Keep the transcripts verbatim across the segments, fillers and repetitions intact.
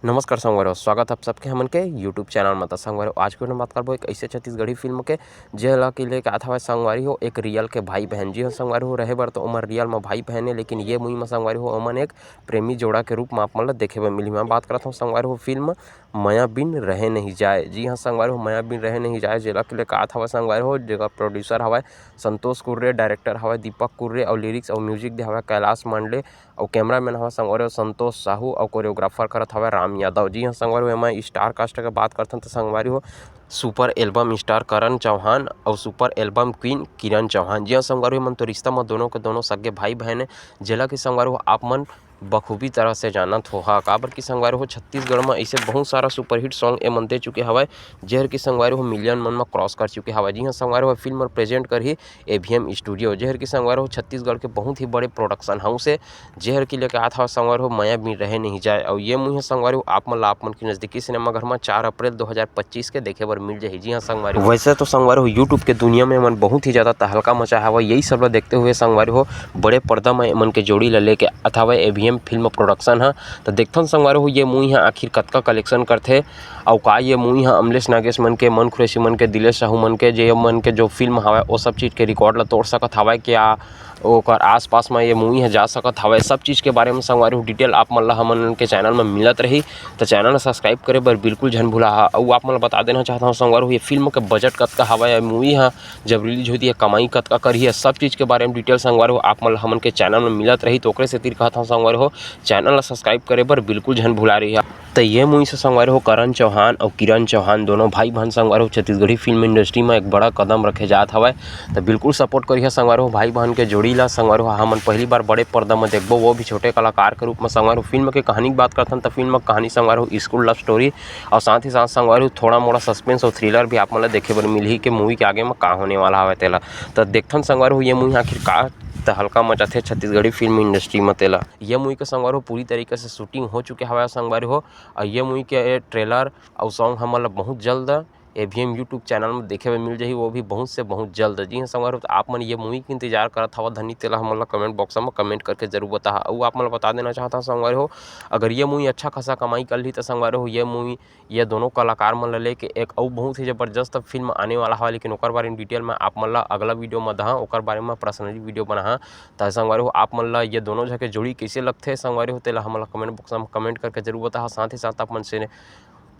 नमस्कार संगवारी हो, स्वागत है आप सबके हमन के YouTube चैनल में। त संगवारी हो, आज के video में बात करबो एक ऐसे छत्तीसगढ़ी फिल्म के, जेला के लेके आत हवय संगवारी हो एक रियल के भाई बहन। जी हाँ संगवारी हो, रहे बर तो ओमन रियल में भाई बहन है, लेकिन ये मूवी में संगवारी हो ओमन एक प्रेमी जोड़ा के रूप में आप मन ला देखे बर मिलही। मैं बात करत हूँ संगवारी हो फिल्म मया बिन रहे नहीं जाए। जी हाँ संगवारी हो, मया बिन रहे नहीं जाए, जेला के लेके आत हवय संगवारी हो, जेकर प्रोड्यूसर हवय संतोष कुर्रे, डायरेक्टर हवय दीपक कुर्रे, और लिरिक्स और म्यूजिक दे हवय कैलाश मांडले, अउ कैमरामैन हवय संगवारी हो संतोष साहू, अउ कोरियोग्राफर करत हवय राम यादव। जी हाँ संगवारी हो, एमा स्टार कास्ट के बात करथन त संगवारी हो सुपर एल्बम स्टार करण चौहान अउ सुपर एल्बम क्वीन किरण चौहान। जी हाँ संगवारी हो, मन तो रिश्ता म दोनों के दोनों सगे भाई बहन हे, जेला के संगवारी हो आप मन बखूबी तरह से जानत होहा, काबर कि संगवारी हो छत्तीसगढ़ म ऐसे बहुत सारा सुपरहिट सॉन्ग ए मन दे चुके हवय, जेहर की संगवारी हो मिलियन मन म क्रॉस कर चुके हवय। जी हाँ संगवारी हो, फिल्म प्रेजेंट करही एवीएम स्टूडियो, जेहर की संगवारी हो छत्तीसगढ़ के बहुत ही बड़े प्रोडक्शन हाउस हे, जेहर की लेके आत हवय संगवारी हो मया बिन रहे नहीं जाए। अउ ये मूवी ह संगवारी हो आप मन ला आप मन के नजदीकी सिनेमाघर म चार अप्रैल दो हज़ार पच्चीस के देखे बर मिल जाही। जी हाँ संगवारी हो, वैसे तो संगवारी हो YouTube के दुनिया में मन बहुत ही ज्यादा तहलका मचा हवय, यही सब ला देखते हुए संगवारी हो बड़े पर्दा में मन के जोड़ी ला लेके आत हवय एवीएम फिल्म प्रोडक्शन ह। त देखथन संगवारी हो ये मूवी ह आखिर कतका कलेक्शन करथे, अउ का ये मूवी ह अमलेश नागेश मन के, मन कुरैशी मन के, दिलेश साहू मन के, जे मन के जो फिल्म हवय ओ सब चीज के रिकॉर्ड ला तोड़ सकत हवय क्या, ओकर आसपास म ये मूवी ह जा सकत हवय। सब चीज के बारे में संगवारी हो डिटेल आप मन ला हमन के चैनल में मिलत रही, त चैनल ला सब्सक्राइब करे बर बिल्कुल झन भुलाहा। अउ आप मन ला बता देना चाहत हूँ संगवारी हो ये फिल्म के बजट कतका हवय, ये मूवी ह जब रिलीज होही त ये कमाई कतका करही, ये सब चीज के बारे में डिटेल संगवारी हो आप मन ला हमन के चैनल में मिलत रही। त ओकरे सेती कहत हूँ संगवारी हो चैनल ला सब्सक्राइब करे बर बिल्कुल झन भुला रही। त ये मूवी से संगवारी हो करण चौहान अउ किरण चौहान दोनों भाई बहन संगवारी हो छत्तीसगढ़ी फिल्म इंडस्ट्री में एक बड़ा कदम रखे जात हवय। त बिल्कुल सपोर्ट करिहा संगवारी हो भाई बहन के जोड़ी ला। संगवारी हो हमन पहली बार बड़े पर्दा में देखबो, वो भी छोटे कलाकार के रूप में। संगवारी हो फिल्म के कहानी की बात करथन त फिल्म के कहानी संगवारी हो स्कूल लव स्टोरी, अउ साथ ही साथ संगवारी हो थोड़ा मोड़ा सस्पेंस अउ थ्रिलर भी आप मन ला देखे बर मिलही कि मूवी के आगे में का होने वाला हवय तेला। त देखथन संगवारी हो ये मूवी आखिर का तहलका मचाथे छत्तीसगढ़ी फिल्म इंडस्ट्री में तेला। ये मूवी के संगवारी हो पूरी तरीके से शूटिंग हो चुके हवय संगवारी हो, अउ ये मूवी के ट्रेलर अउ सॉन्ग हमन ला बहुत जल्द एवीएम YouTube चैनल में देखे बर मिल जाही, वो भी बहुत से बहुत जल्द। जी हाँ संगवारी हो, त आप मन ये मूवी के इंतजार करत हवा धनी, तेला हमन ला कमेंट बॉक्स में कमेंट करके जरूर बताहा। अउ आप मन ला बता देना चाहत हूँ संगवारी हो, अगर ये मूवी अच्छा खासा कमाई कर ली त संगवारी हो ये मूवी ये दोनों कलाकार मन ला लेके एक अउ बहुत ही जबरदस्त फिल्म आने वाला हवय, लेकिन ओकर बारे में डिटेल में आप मन ला अगला वीडियो में दहा, ओकर बारे में पर्सनली वीडियो बनाहा। त संगवारी हो आप मन ला ये दोनों झन के जोड़ी कैसे लगथे संगवारी हो, तेला हमन ला कमेंट बॉक्स में कमेंट करके जरूर बताहा। साथ ही साथ आप मन से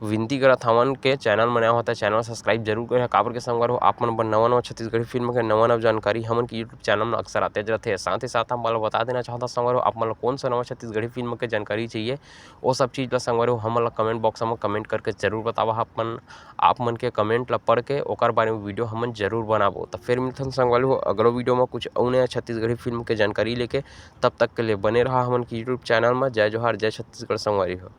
विनती करत हवन के चैनल में नया होता है, चैनल सब्सक्राइब जरूर करें। काबर के संगवारी हो आप मन बर नवा नवा छत्तीसगढ़ी फिल्म के नवा नवा जानकारी हमन के YouTube चैनल में अक्सर आते रहते हैं। साथ ही साथ हम बता देना चाहता संगवारी हो आप मन ला कौन सा नवा छत्तीसगढ़ी फिल्म के जानकारी चाहिए, वो सब चीज ला संगवारी हो हमन ला कमेंट बॉक्स में कमेंट करके जरूर बतावा। अपन आप मन के कमेंट ला पढ़ के ओकर बारे में वीडियो हमन जरूर बनाबो। त फिर मिलथन संगवारी हो अगलो वीडियो में कुछ अउ नया छत्तीसगढ़ी फिल्म के जानकारी लेके। तब तक के लिए बने रहा हमन के YouTube चैनल में। जय जोहार, जय छत्तीसगढ़ संगवारी हो।